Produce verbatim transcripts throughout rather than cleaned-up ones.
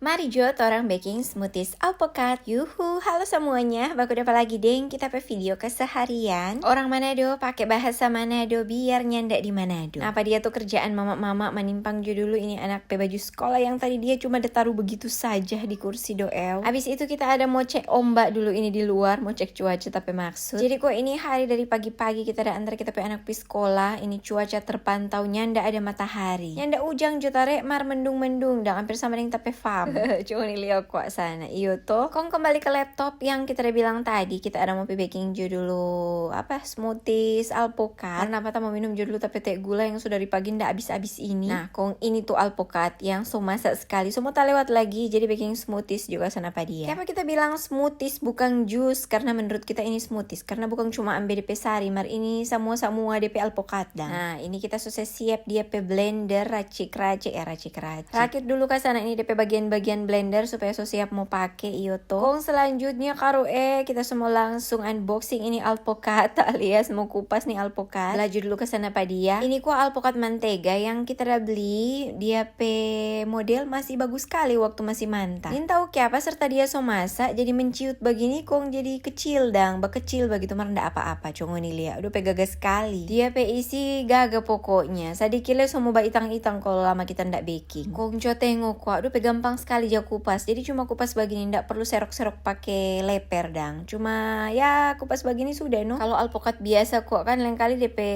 Mari jo torang beking smoothies alpukat. Yuhu, halo semuanya, baku dapa lagi deng kita pe video keseharian. Orang Manado pake bahasa Manado biar nyanda di Manado. Napa dia tu kerjaan mama-mama manimpang jo dulu ini anak pe baju sekolah yang tadi dia cuma da taru begitu saja di kursi doel. Abis itu kita ada mo cek ombak dulu ini di luar, mo cek cuaca tapi maksud. Jadi kong ini hari dari pagi-pagi kita da antar kita pe anak pi skola, ini cuaca terpantau nyanda ada matahari. Nyanda ujang jo tare, mar mendung-mendung dang, hampir sama deng ta pe farm. Cuma ni lia kwa sana, iyo to. Kong kembali ke laptop yang kita da bilang tadi, kita ada mo pi beking jo dulu, apa, smoothies, alpukat. Karna apa ta mo minum jo dulu ta pe te gula yang so dari pagi nda abis-abis ini. Nah, kong ini tu alpukat yang so masa skali, so mo ta lewat lagi, jadi beking smoothies juga sana pa dia. Kiapa kita bilang smoothies bukang jus? Karna menurut kita ini smoothies, karna bukang cuma ambe de pe sari, mar ini samua-samua de pe alpukat dang. Nah, ini kita so se siap dia pe blender, racik-racik, eh, racik-racik. Rakit dulu ka sana ini de pe bagian-bagian blender supaya so siap mo pake, iyo to. Kong selanjutnya karu, eh, kita so mo langsung unboxing ini alpukat alias mo kupas ni alpukat. Laju dulu ka sana pa dia. Ini kwa alpukat mantega yang kita da bli, dia pe model masih bagus skali waktu masih manta. Nintau kiapa serta dia so masa, jadi menciut bagini kong jadi kecil dang, bakecil bagitu mar nda apa-apa, co ngoni lia. Aduh, pe gaga skali. Dia pe isi gaga pokoknya. Sadiki le so mo baitang-itang kalu lama kita nda beking. Kong co tengo kwa, aduh, pe gampang skali ja kupas. Jadi cuma kupas bagini, nda perlu serok-serok pake leper dang. Cuma ya kupas bagini sudah no. Kalu alpukat biasa kwa kan lengkali de pe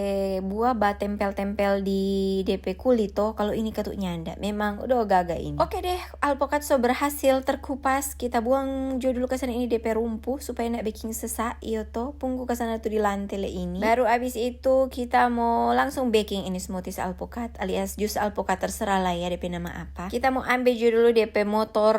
buah batempel-tempel di de pe kulit to. Kalu ini katu nyanda. Memang udah gaga ini. Oke deh, alpukat so berhasil terkupas. Kita buang jo dulu ka sana ini de pe rumpu supaya nda beking sesa, iyo to. Punggu ka sana tu di lante le ini. Baru abis itu kita mo langsung beking ini smoothies alpukat alias jus alpukat, terserah lah ya de pe nama apa. Kita mo ambe jo dulu de pe motor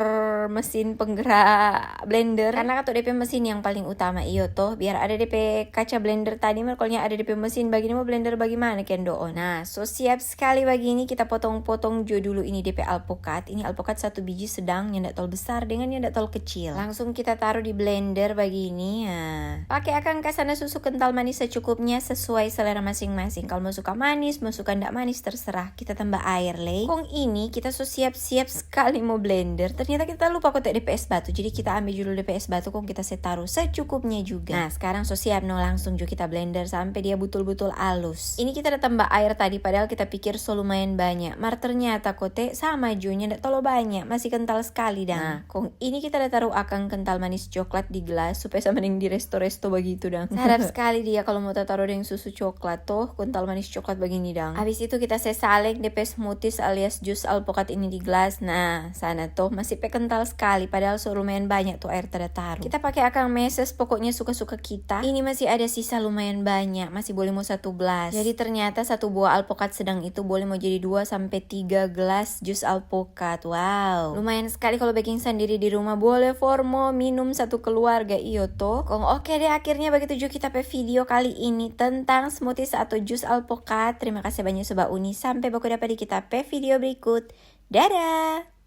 mesin penggerak blender. Karna katu de pe mesin yang paling utama, iyo to. Biar ada de pe kaca blender tadi, mar kalu nya ada de pe mesin bagini mo blender bagimana kendoon. Nah, so siap skali bagini, kita potong-potong jo dulu ini de pe alpukat. Ini alpukat satu biji sedang, nyanda tol besar dengan nyanda tol kecil. Langsung kita taru di blender bagini. Nah, pake akang ka sana susu kental manis secukupnya sesuai selera masing-masing. Kalu mo suka manis, mo suka nda manis, terserah. Kita tamba aer lei. Kong ini kita so siap-siap skali mo blender. Ternyata kita lupa kote de pe es batu. Jadi kita ambe jo dulu de pe es batu, kong kita se taru secukupnya juga. Nah, skarang so siap no, langsung jo kita blender sampe dia butul-butul alus. Ini kita da tamba aer tadi, padahal kita pikir so lumayan banya. Mar ternyata kote sama jo, nyanda tolo banya, masih kental skali dang. Nah, kong ini kita da taru akang kental manis coklat di gelas supaya sama deng di resto-resto bagitu dang. Sadap skali dia kalu mo tataru deng susu coklat toh, kental manis coklat bagini dang. Abis itu kita se saleng de pe smoothies alias jus alpukat ini di gelas. Nah, sana toh, masih pe kental skali, padahal so lumayan banya tu aer ta da taru. Kita pake akang meses, pokoknya suka-suka kita. Ini masih ada sisa lumayan banya, masih boleh mo satu gelas. Jadi ternyata satu buah alpukat sedang itu boleh mo jadi dua sampe tiga gelas jus alpukat. Wow, lumayan skali kalu beking sandiri di rumah, boleh for mo minum satu keluarga, iyo to. Kong oke deh, akhirnya bagitu jo kita pe video kali ini tentang smoothies atau jus alpukat. Terima kasih banya so bauni. Sampe baku dapa di kita pe video berikut. Dadah!